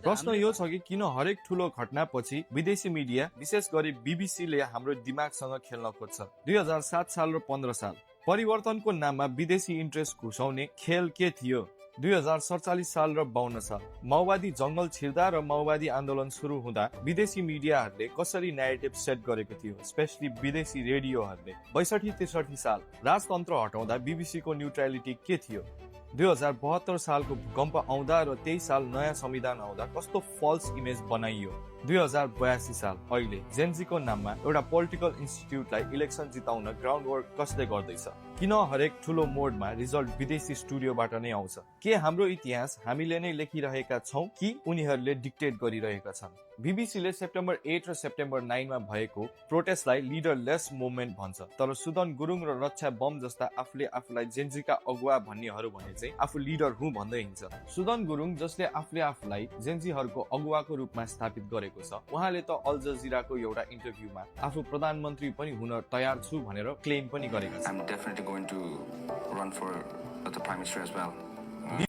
प्रश्न यो छ कि किन हरेक ठूलो घटनापछि विदेशी मिडिया विशेष गरी बीबीसीले हाम्रो दिमागसँग खेल्न खोज्छ। 2007 साल र 15 साल परिवर्तनको नाममा विदेशी इन्ट्रेस्ट घुसाउने खेल के थियो? 2047 साल र 52 साल माओवादी जंगल छिर्दा र माओवादी आन्दोलन सुरु हुँदा विदेशी मिडियाहरूले कसरी न्यारेटिभ सेट गरेको थियो, स्पेशली विदेशी रेडियोहरूले। 62-63 साल राजतन्त्र हटाउँदा बीबीसीको न्युट्रलिटी के थियो? 2072 सालको भूकम्प आउँदा र 23 साल नयाँ संविधान आउँदा कस्तो फल्स इमेज बनाइयो। 2082 साल अहिले जेन्जीको नाममा एउटा पोलिटिकल इन्स्टिट्युटलाई इलेक्सन जिताउन ग्राउन्ड वर्क कसले गर्दैछ? किन हरेक ठूलो मोडमा रिजल्ट विदेशी स्टुडियोबाट नै आउँछ? के हाम्रो इतिहास हामीले नै लेखिरहेका छौं कि उनीहरूले डिक्टेट गरिरहेका छन्? बीबीसीले सेप्टेम्बर 8 र सेप्टेम्बर 9 मा भएको प्रोटेस्टलाई लिडरलेस मुभमेन्ट भन्छ, तर सुदन गुरुङ र रक्षा बम जस्ता आफूले आफूलाई जेन्जीका अगुवा भन्नेहरू भने चाहिँ आफू लिडर हुँ भन्दै हिँड्छ। सुदन गुरुङ जसले आफूले आफूलाई जेन्जीहरूको अगुवाको रूपमा स्थापित गरेको छ, उहाँले त अल जजिराको एउटा इन्टरभ्यूमा आफू प्रधानमन्त्री पनि हुन तयार छु भनेर क्लेम पनि गरेका छन्। I'm definitely going to run for the prime minister as well.